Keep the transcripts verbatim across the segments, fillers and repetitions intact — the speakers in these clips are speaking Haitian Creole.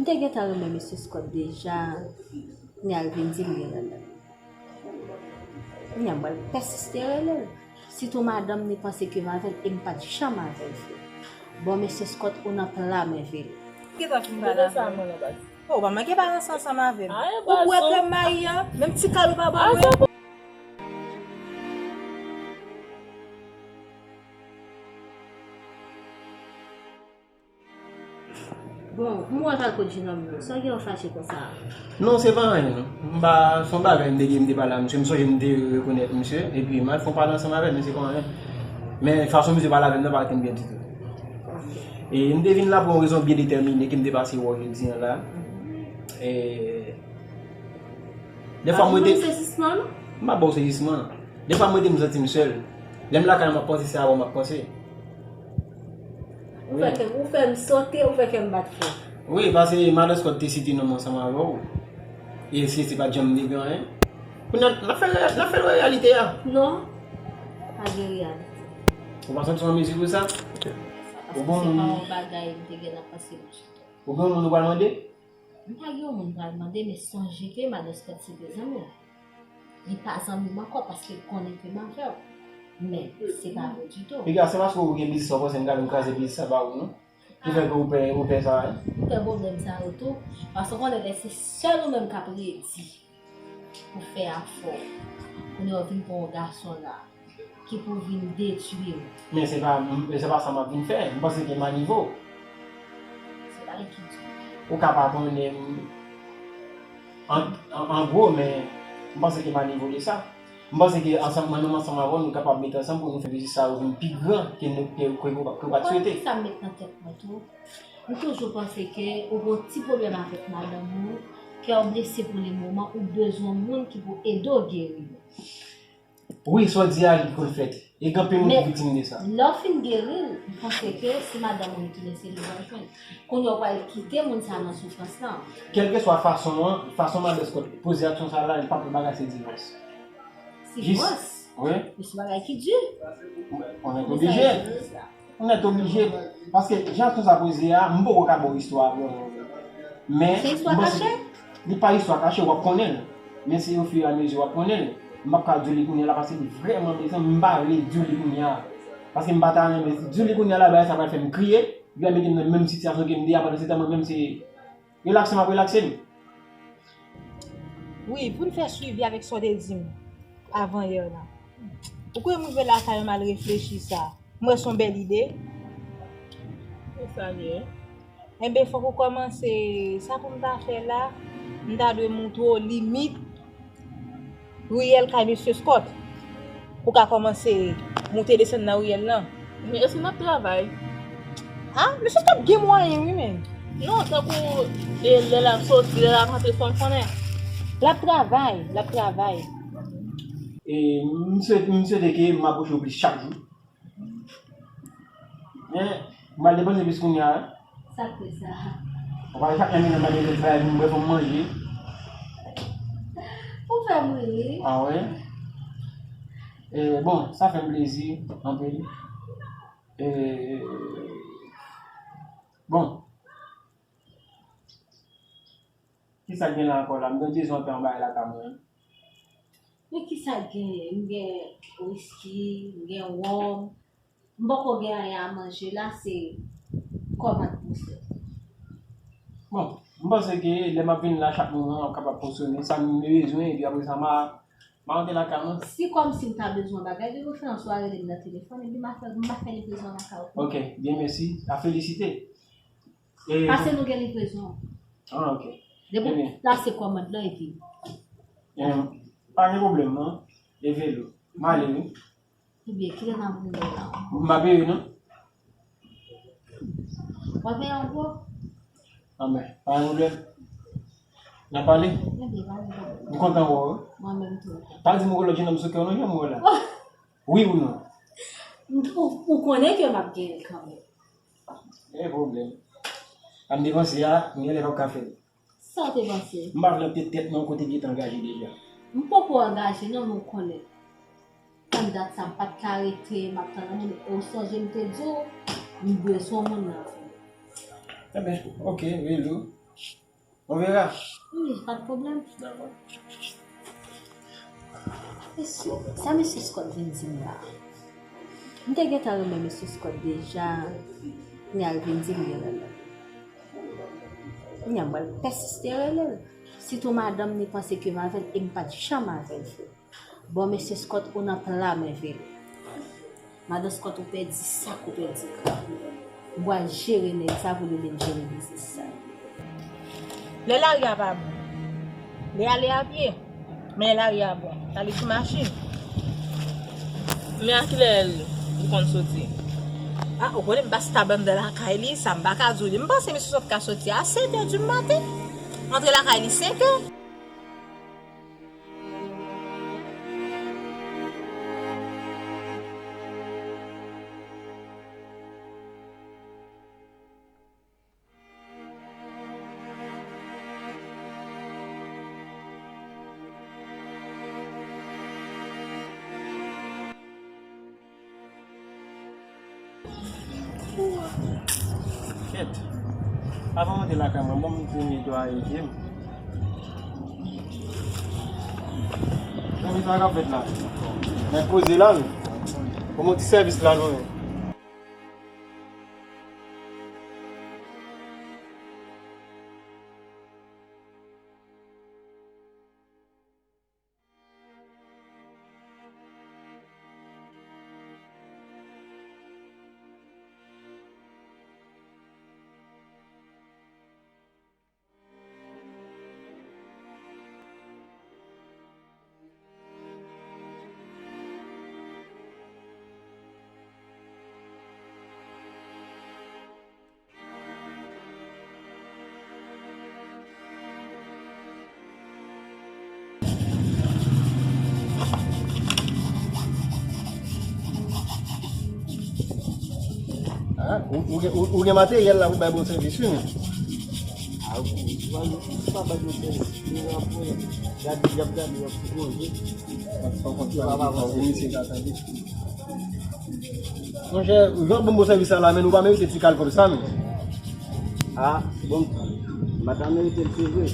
Te gentan renmen mesye Scott deja, kounye a l vin di m li renmen l. Kounye a m pral pèsiste rele l. Sitou madanm li panse ke m avè l e m pa t janm avè l vre. Bon, mesye Scott, ou nan plan mwen vre. Gentan fin pale avè l. Oh, ou pa manke balanse ansanm avè m. Ou kwè ke m mayi a? Menm ti kal ou pa ban mwen? Bon, m wè w al kot jenòm nan. Sa w gen w fache konsa? Non, se pa anyen, non. M pa, se yon bagay m te gen, m te pale a misye. M sonje m te rekonèt misye. Epi m al fè yon pale ansanm avè l, men se pa anyen. Men fason misye pale avè m nan pa ret byen ditou. E m te vin la pou yon rezon byen detèmine ke m te pase wè w jodi a la. E, dèfwa mwen te... M pa ba w sezisman. Dèfwa mwen te m santi m sèl. Lè m lakay mwen, m ap panse se avè w m ap panse. Ou fè kè m, ou fè m sote, ou fè kè m bat fò. Wi, paske madan Scott te site non m ansanm avè w. E si se pa t janm te gen anyen. Kounye a, n ap fè, n ap fè reyalite a. Non, pa gen reyalite. Ou pa santi w an mezi pou sa? Paske se pa yon bagay m te gen nan panse m chita. Ou gen yon moun ou pral mande? M pa gen yon moun m pral mande, men sonje ke madan Scott se de zanmi w. Li pa zanmi m ankò paske l konnen ke m avè w. Men, se pa vre ditou. Piga, se paske ou gen biznis sa w panse m ka vin kraze biznis sa ba ou, non? Ki fè ke ou pè, ou pè sa, wi. Ou pè pwoblèm sa yo tou. Paske w konnen lè se sèl ou menm k ap redi pou fè afè w. Kounye a w vin pran yon gason la ki pou vin detwi w. Men se pa, men se pa sa m ap vin fè. M panse ke m a nivo w. Se bagay ki di. Ou ka pa konnen m an, an, an gwo, men m panse ke m a nivo de sa. M panse ke ansanm, mwen menm ansanm avè w, nou kapab met ansanm pou nou fè biznis sa yo vin pi gran ke nou, ke, ke, ke w pa t swete. Ou konnen ki sa m met nan tèt mwen tou? M toujou panse ke ou gon ti pwoblèm avèk madanm ou, kè w blese pou le moman, ou bezwen moun ki pou ede w geri. Wi, sa w di a, li konn fèt. E gen anpil moun ki viktim de sa. Men, lè w fin geri l, m panse ke si madanm ou retounen, se li w pral jwenn. Kounye a w pral kite moun sa nan soufrans lan. Kèlkeswa fason an, fason madan Scott poze aksyon sa la, li p ap yon bagay se divòs. Divòs? Wi. Men se bagay ki di. On est obligé. On est obligé. Paske jan tout sa poze a, m poko ka ba w istwa a vrèman. Men, se istwa kache? Li pa istwa kache, w ap konnen l. Men se ofiramizi w ap konnen l. M p ap ka di w li kounye a la paske li vrèman blese, m pa vle di w li kounye a. Paske m pa ta renmen di w li kounye a la, bagay sa pral fè m kriye, li pral mete m nan menm sitiyasyon ke m te a, pandan se tan mwen menm se relakse m ap relakse m. Wi, pou n fè swivi avèk sa w te di m avan yè la. Ou kwè m rive lakay m al reflechi sa? M wè se yon bèl ide. E sa l ye? Enben, fòk ou kòmanse. Sa pou m ta fè la, m ta dwe moutre w limit riyèl kay mesye Scott. Pou w ka kòmanse moute desann nan riyèl lan. Men èske n ap travay? Ah, mesye Scott gen mwayen, wi, men. Non, tankou, e, lè l ap soti, lè l ap rantre, fò n konnen. L ap travay, l ap travay. E, m swete, m swete ke m apwoche w plis chak jou. Men, m al depanse plis kounye a, wi. Sa k fè sa? Ou pa chak lè m al depanse, m bay vin bwè pou m manje. Ou fè m ri. Ah wi? E, bon, sa fè m plezi anpil. E, bon. Kisa k gen la ankò la? M gen dizon tan anba lakay mwen. Men kisa k genyen? M gen wiski, m gen wòm. M poko gen anyen a manje la, se kòmand pou fè. Bon, m panse ke lè m ap vin la chak moman, m ap kapab konsomen sa m bezwen, epi apre sa, m a, m a rantre lakay mwen. Si kòmsi m ta bezwen bagay, de preferans, w a rele m nan telefòn, epi m a fè, m a fè livrezon lakay ou. Ok, byen mèsi. A felisite. E, pase nou gen livrezon. Ah, ok. Depi w plase kòmand lan epi. Em, pa gen pwoblèm, non. E velo. M ale, wi. Ebyen, kilè n ap vini la? M pa peye, non. W ap peye an gwo? Anben, pa gen pwoblèm. N a pale? Ebyen, pa gen pwoblèm. M kontan wè w, wi. Mwen menm tou. Pa di m wè lòt jenòm sou kè w, non, jan m wè la. Wi ou non? Ou, ou konnen ke m ap genyen l kanmenm. Gen pwoblèm. Sa m te panse a, m genlè p ap ka fè l. Sa w te panse? M pa vle mete tèt nan yon kote m gentan angaje deja. M poko angaje non, men w konnen. Tann dat sa, m pa t ka rete, m ap tann moun. E w sonje m te di w, m bezwen moun nan. Enben, ok, rele w. On verra. Wi, pa de pwoblèm. Dakò. Mesye, sa mesye Scott vin di m la? M te gentan renmen mesye Scott deja, kounye a l vin di m li renmen m. Kounye a m pral pèsiste rele l. Sitou madanm ni panse ke m avè l e m pa t janm avè l vre. Bon, mesye Scott, ou nan pla mwen vre. Madan Scott, ou pèdi sak ou pèdi. Ou pral jere nèg sa pou li menm jere biznis sa. Lè lari a pa bon, li ale a pye. Men lè lari a bon, l ale sou machin. Men a kilè ou konn soti? A, ou konnen m pa stab anndan lakay li, sa m pa ka di w li. M panse misye sot ka soti a sèt è di maten. Antre lakay li senk è. Kèt. Avan m antre lakay mwen, ban m tou netwaye pye m. Zanmi, sa k ap fèt la? Nèg poze la, wi. Ban m yon ti sèvis la, non. Ah, ou, ou gen, ou, ou gen materyèl la pou bay bon sèvis, wi, men. Ah, ou, ou, ou pa bay bon sèvis. Ou ap wè, gade, y ap gade, y ap sipoze. Ou pa, pa, pa, ou misye ka tande. Monchè, jan w ban m bon sèvis la la, men, ou pa merite ti kal kòb sa, men. Ah, bon, m pa ta merite l, se vre.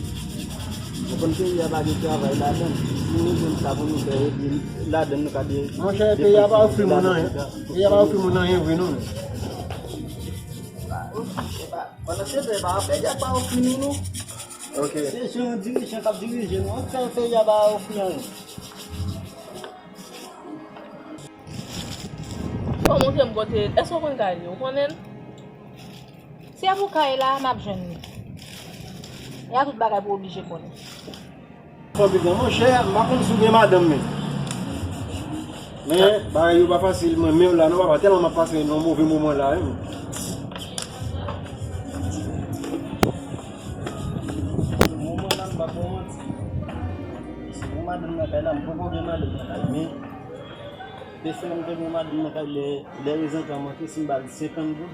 Ou konn peyi a pa gen travay ladan l. Si nou jwenn sa pou nou fè, epi ladan l nou ka de. Monchè, peyi a pa ofri moun anyen. Peyi a pa ofri moun anyen vre, non. Pandan se tan, peyi a pa ofri nou, non. Ok. Se jan dirijan k ap dirije nou an k fè peyi a pa ofri anyen. Bon, montre m kote l. Èske w konn kay li? Ou konnen l? Si e pou kay la, m ap jwenn li. E a tout bagay pou oblije konnen. Fò big la, monchè, m pa konn si w gen madanm, men. Men, bagay yo pa fasil, mwen menm la, non, papa, tèlman m ap pase yon move moman la, wi. Moman la, m pa pou manti. Si yon madanm nan kay la, m poko gen madanm nan kay, men, te fè m te gen yon madanm nan kay lè, lè rezan ka manke, si m ba l senkant goud,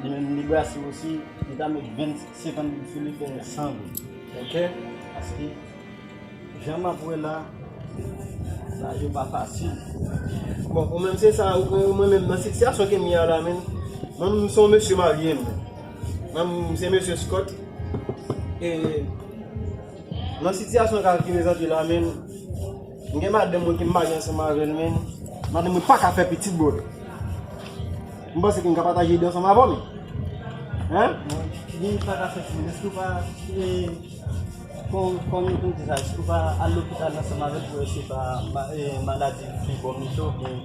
li menm li brase osi, li ta met vennsenk goud sou li, fè san goud. Ok. Paske, jan m ap wè la, sa yo pa fasil. Bon, ou menm se sa, ou, ou, mwen menm nan sitiyasyon ke m ye a la, men, mwen, m se yon mesye marye, men. Mwen, m se mesye Scott. E, nan sitiyasyon ka ki prezante la, men, m gen madanm mwen ke m marye ansanm avè l, men madanm mwen pa ka fè pitit, bro. M panse ke m ka pataje ide ansanm avè w, men. Hein? Bon, li pa ka fè pitit, èske w pa, e, kon, kon nou konn di sa, èske w pa al lopital ansanm avè l pou wè si se pa ma-, e, maladi fibwòm li fè w, oubyen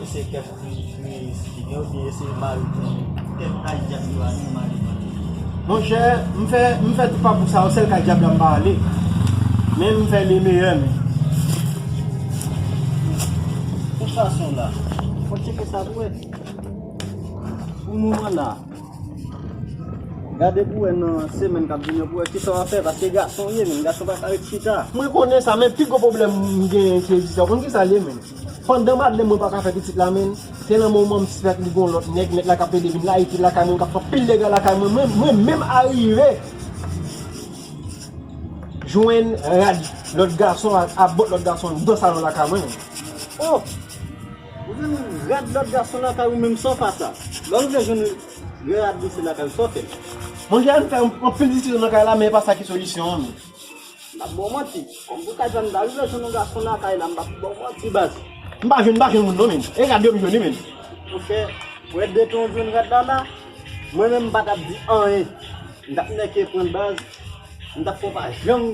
èske kèk Wi, wi, si gen oubyen se mari tou. Kèk kay dyab yo ale, mari pa. Monchè, m fè, m fè tout pa pou sa, yon sèl kay dyab la m pa ale. Men m fè le meyè, men. Pou sa son la. Fò tcheke sa pou wè. Pou moman la. Gade pou wè nan semèn k ap vini an, pou wè kisa w ap fè, paske gason w ye, men gason pa ka ret chita. Mwen konnen sa, men pi gwo pwoblèm m genyen se di sa. Ou konn kisa l ye, men? Pandan madanm mwen pa ka fè pitit la, men, se nan moman m sispèk li gon lòt nèg, nèg la k ap pede vin layite lakay mwen, k ap fè anpil dega lakay mwen. Mwen, mwen menm arive jwenn rad lòt gason a, a bòt lòt gason anndan salon lakay mwen. Oh! Ou jwenn rad lòt gason lakay ou menm san fa sa. Lè w rive jwenn rad misye lakay ou, sa w fè? Monchè, m fè anpil diskisyon nan kay la, men e pa sa ki solisyon an, men. M ap ba w manti. Kòm pou ka jwenn, m ta rive jwenn yon gason lakay la, m p ap ba w manti, baz. M pa jwenn, m pa jwenn moun non, men. E rad yo m jwenn wi, men. Monchè, wè depi w jwenn rad la la, mwen menm m pa t ap di anyen. M t ap nèke pran l, baz. M t ap fè w pa janm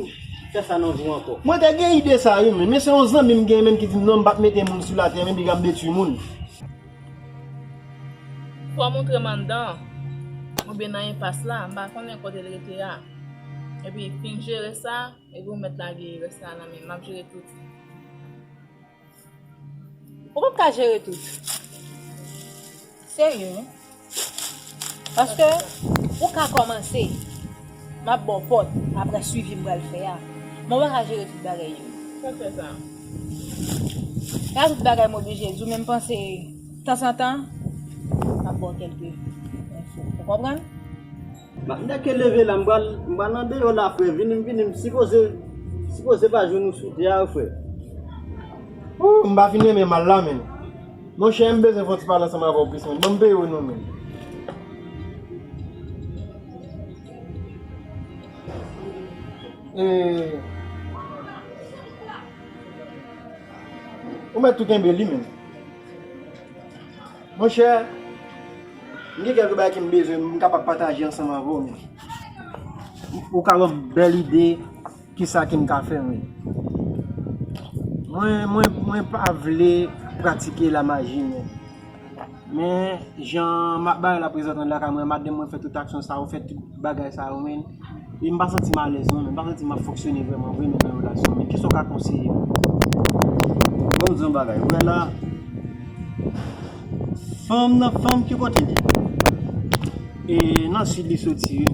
fè sa nan vi w ankò. Mwen te gen ide sa wi, men, men se yon zanmi m gen, men, ki di m non, m p ap mete moun sou latè, men, piga m detwi moun. Fò w montre m anndan an, oubyen nan enpas la, m pa konnen kote l rete a. Epi fin jere sa, epi w mèt lage rès la nan men m, m ap jere tout. Ou p ap ka jere tout. Serye, wi. Paske ou ka kòmanse, m ap ba w pòt, apre swivi m pral fè a. Men w pa ka jere tout bagay yo. Sa fè sa? Pa tout bagay m oblije di w, men m panse, tanzantan, m ap ba w kèlke enfo. Ou konprann? M ap nèke leve la, m pral, m pral nan deyò la, frè. Vini m, vini m. Sipoze, sipoze pa jwenn ou sou tè a, frè. Ooh, m pa fin renmen mal la, men. Monchè, m bezwen fè yon ti pale ansanm avè w plis, men. Ban m peye w non, men. E, ou mèt tou kenbe li, men. Monchè, m gen kèlke bagay ke m bezwen, m kapab pataje ansanm avè w, men. Ou ka ban m bèl ide kisa ke m ka fè, men. Mwen, mwen, mwen pa vle pratike lamaji, men. Men, jan m ap bay la prezantan lakay mwen, madanm mwen fè tout aksyon sa yo, fè tout bagay sa yo, men. E m pa santi m alèz non, men m pa santi m ap fonksyone vrèman vre, men nan relasyon, men kisa w ka konseye m? Bon, m di yon bagay, ou wè la, fanm nan, fanm ki kote li? E nan sid li soti, wi.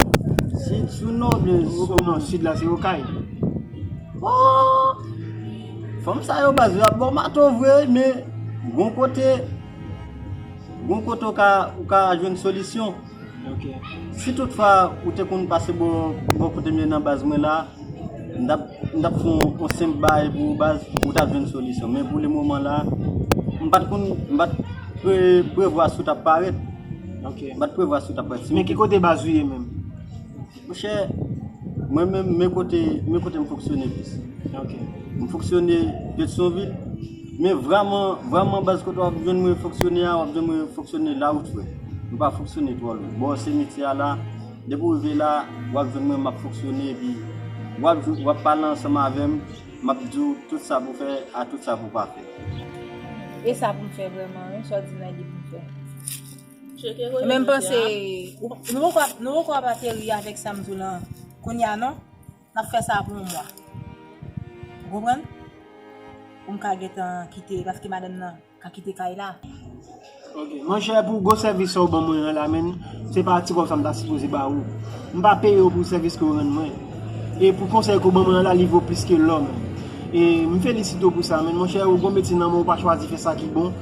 Sid, sou nò, oubyen sou nò, sid la se Okay. Oh! Fanm sa yo, baz, yo ap ba w mato vre, men gon kote, gon kote ou ka, ou ka jwenn solisyon. Ok. Si toutfwa ou te konn pase bò, bò kote m ye nan baz mwen la, m t ap, m t ap fè yon, yon senp bagay pou ou, baz, ou t ap jwenn solisyon. Men pou le moman la, m pa t konn, m pa t pre-, prevwa si w t ap parèt. Ok. M pa t prevwa si w t ap parèt. Men ki kote baz ou ye menm? Monchè, mwen menm, men kote, men kote m fonksyone plis. Ok. M fonksyone Petyonvil, men vrèman, vrèman baz kote w ap jwenn mwen fonksyone a, w ap jwenn mwen fonksyone lawout, frè. M pa fonksyone twò lwen. Bò simityè a la, depi w rive la, w ap jwenn mwen, m ap fonksyone, epi w ap, w ap pale ansanm avè m, m ap di w tout sa pou w fè, a tout sa pou w pa fè. E sa pou m fè vrèman, wi, sa w di m la, e li pou m fè. Men m panse, ou, nou poko ap, nou poko ap ateri avèk sa m di w lan kounye a non. N ap fè sa pou yon mwa. Ou konprann? Pou m ka gentan kite, paske madanm nan ka kite kay la. Ok. Monchè, pou gwo sèvis sa w ban mwen an la, men, se pa ti kòb sa m ta sipoze ba ou. M pa peye w pou sèvis ke w rann mwen. E pou konsèy ke w ban mwen an la, li vo plis ke lò, men. E m felisite w pou sa, men. Monchè, ou gon metye nan men w, ou pa chwazi fè sa ki bon.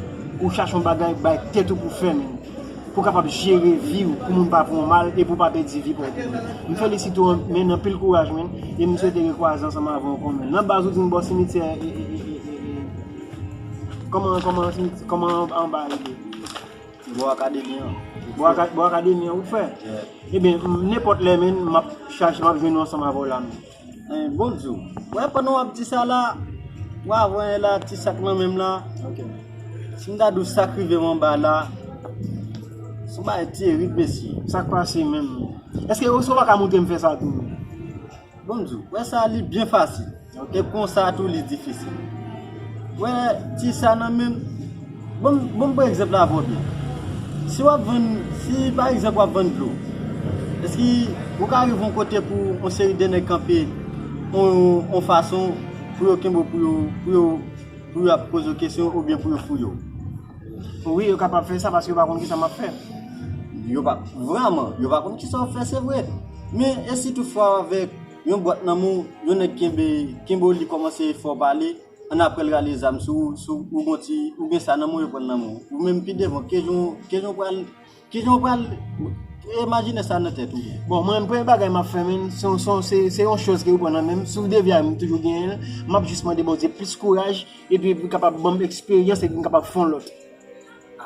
Ou chache yon bagay, bay tèt ou pou fè, men. Pou w kapab jere vi w, pou moun pa pran w mal e pou w pa pèdi vi pa w tou. M felisite w, men, anpil kouraj, men, e m swete rekwaze ansanm avè w ankò, men. Nan baz ou di m bò simityè, e, e, e, e, e, e, kòman, kòman, kòman anba e ye? Bò akademi an. Bò aka-, bò akademi an, ou fè? Yeah. Ebyen, m, nenpòt lè, men, m ap chache, m ap jwenn ou ansanm avè w la, men. Eh, bon Dye, wè, pandan w ap di sa la, w a wè la, ti sak nan men m la. Ok. Si m ta di w sa k rive m anba la, se yon bagay terib, mesye. Sa k pase menm? Èske w pa ka montre m fè sa tou? Bon Dye, wè sa, li byen fasil. Ok. E konsa tou, li difisil. Wè, ti sa nan men m, Bon, bon, pran egzanp la avè w byen. Si w ap vann, si pa egzanp w ap vann dlo, èske ou ka rive yon kote pou yon seri de nèg kanpe yon, yon fason pou yo kenbe w, pou yo, pou yo, pou yo ap poze w kesyon oubyen pou yo fouye w? Wi, yo kapab fè sa paske yo pa konn kisa m ap fè. Yo pa, vrèman, yo pa konn kisa w ap fè, se vre. Men, e si toutfwa w avèk yon bwat nan men w, yon nèg kenbe, kenbe w, li kòmanse fè w pale, Annapre l rale zam sou ou, sou ou, gon ti, ou gen sa nan men w, yo pran l nan men w. Ou menm pi devan, kijan, kijan w pral, kijan w pral imajine sa nan tèt ou? Bon, mwen, premye bagay m ap fè, men, se, se, se, se yon choz ke ou pran nan men m. Si w devye a, m toujou genyen l. M ap jis mande Bondye plis kouraj, epi pou l kapab ban m eksperyans, epi m kapab fè yon lòt.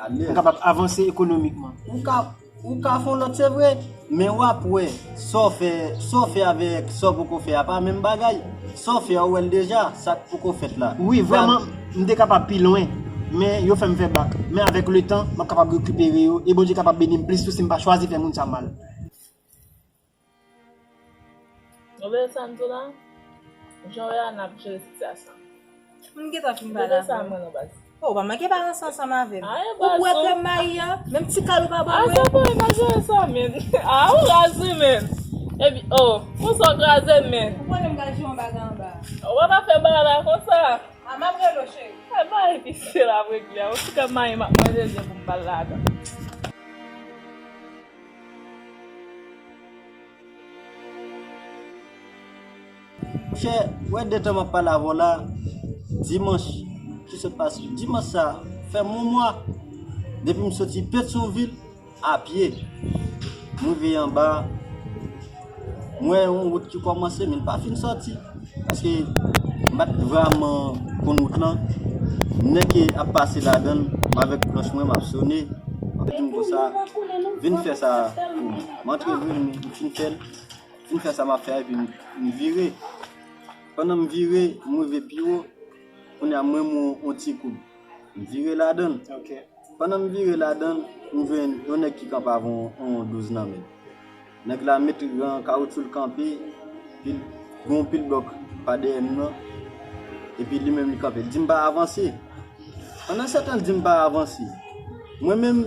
Alèz. M kapab avanse ekonomikman. Ou ka, Ou ka fè yon lòt, se vre, men w ap wè sa w fè, sa w fè avèk sa w poko fè a pa menm bagay. Sa w fè a, ou wè l deja, sa k poko fèt la. Wi, vrèman, m te kapab pi lwen, men yo fè m fè bak. Men avèk letan, m ap kapab rekipere yo, e Bondye kapab beni m plis tou si m pa chwazi fè moun sa mal. Ou wè sa m di w la? Jan w wè a, n ap jere sitiyasyon an. M gentan fin pale avè w. Ou pa manke balanse ansanm avè m. Ou kwè ke m mayi a? Menm ti kal ou pa ban mwen. A, sa pa, pa jere sa, men. A, ou raz wi, men. Epi, oh, konsa w kraze m, men. Ou konnen m pral jere yon bagay anba. Ou pa ka fè bagay la konsa. A, m ap rele w, cheri. Ay, bagay difisil ap regle a. Ou ti kal mayi m ap manje zen pou m bal ladan. Monchè, ou wè de tan m ap pale avè w la, dimanch ki sot pase, dimanch sa fè m yon mwa depi m soti Petyonvil a pye. M rive anba, m wè yon wout ki kòmanse, men l pa fin sòti. Paske m pa t vrèman konn wout lan. M nèk ap pase ladan l, m avèk planch mwen, m ap sone. M ap di m konsa, vin fè sa pou mwen. M antre vre, m fin fè l. Fin fè sa m ap fè a, epi m, m vire. Pandan m vire, m rive pi wo. Kounye a, m renmen yon, yon ti koub. M vire ladan l. Ok. Pandan m vire ladan l, m jwenn yon nèg ki kanpe avè yon, yon douz nan men l. Nèg la met gran kawoutchou l kanpe, epi l gen yon pil blòk pa dèyè m nan, epi li menm li kanpe. L di m pa avanse. Pandan se tan l di m pa avanse, mwen menm,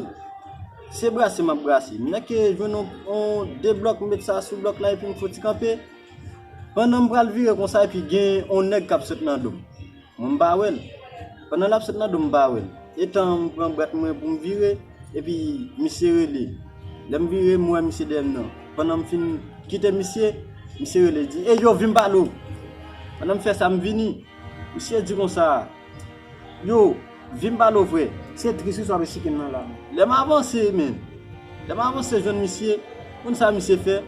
se brase m ap brase. M nèk jwenn yon, yon de blòk, m met sa sou blòk la epi m fouti kanpe. Pandan m pral vire konsa, epi gen yon nèg k ap sot nan do m. Mwen m pa wè l. Pandan l ap sot nan do m, m pa wè l. Etan m pran bwat mwen pou m vire, epi misye rele. Lè m vire, m wè misye dèyè m nan. Pandan m fin kite misye, misye rele, di, "Ey, yo, vin m pale w." Pandan m fè sa, m vini. Misye di konsa, "Yo, vin m pale w vrè." Se tris wi sa w ap esplike m nan la. Lè m avanse, men. Lè m avanse jwenn misye, konn sa misye fè?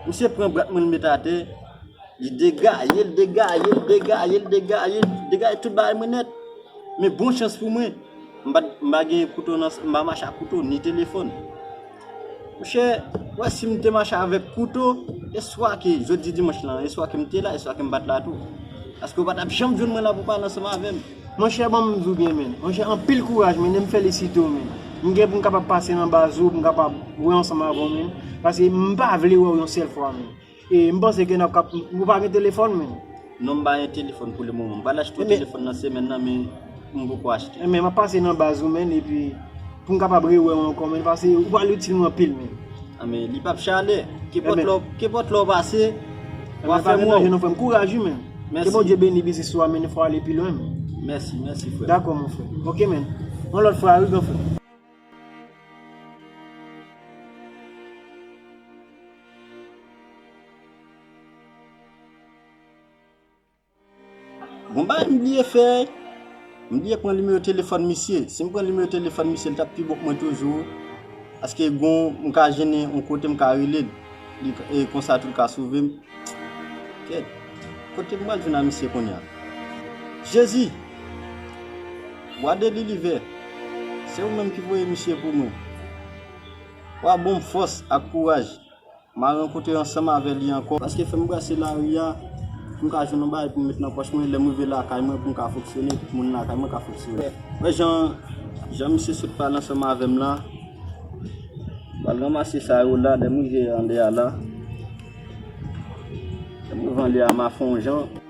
Misye pran bwat mwen, l met atè. Li degaye, l degaye, l degaye, l degaye, l degaye tout bagay mwen nèt. Men bon chans pou mwen, m pa, m pa gen kouto nan, m pa mache ak kouto, ni telefòn. Monchè, wè si m te mache avèk kouto, e swa ke jodi dimanch lan, e swa ke m te la, e swa ke m pa t la tou. Paske w pa t ap janm jwenn mwen la pou pale ansanm avè m. Monchè, ban m di w byen, men. Monchè, anpil kouraj, men, e m felisite w, men. M gen pou m kapab pase nan baz ou, pou m kapab wè ansanm avè w, men. Paske m pa vle wè w yon sèl fwa, men. E m panse ke n ap kap, ou pa gen telefòn, men. Non, m pa gen telefòn pou le moman. M pral achte yon telefòn nan semèn nan, men m poko achte. Enben, m ap pase nan baz ou, men, epi pou m kapab rewè w ankò, men, paske ou pral itil mwen anpil, men. A, men, li p ap chale. Kenpòt lè w, kenpòt lè w pase, w a fè m wè w. Enben, pa gen danje non, frè m. Kouraj wi, men. Mèsi. Ke Bondye beni biznis ou a, men, fò w ale pi lwen, men. Mèsi, mèsi, frè. Dakò, mon frè. Ok, men. Yon lòt fwa, wi, gran frè. Gon bagay m bliye fè, m bliye pran nimewo telefòn misye. Si m pran nimewo telefòn misye, l t ap pi bon pou mwen toujou. Paske gon, m ka jennen yon kote m ka rele l. Li, e konsa tou l ka sove m. Kèt, kote m pral jwenn a misye kounye a? Jezi, Wa de linivè, se ou menm ki voye misye pou mwen. Wa ban m fòs ak kouraj. M a rankontre ansanm avè li ankò. Paske fè m brase lari a, pou m ka jwenn yon bagay pou m met nan pòch mwen, lè m rive lakay mwen, pou m ka fonksyone, tout moun lakay mwen ka fonksyone. Wè jan, jan misye sot pale ansanm avè m la, m al ranmase sa yo la, lè m rive andeyè a la, lè m rive andeyè a, m a fè yon jan.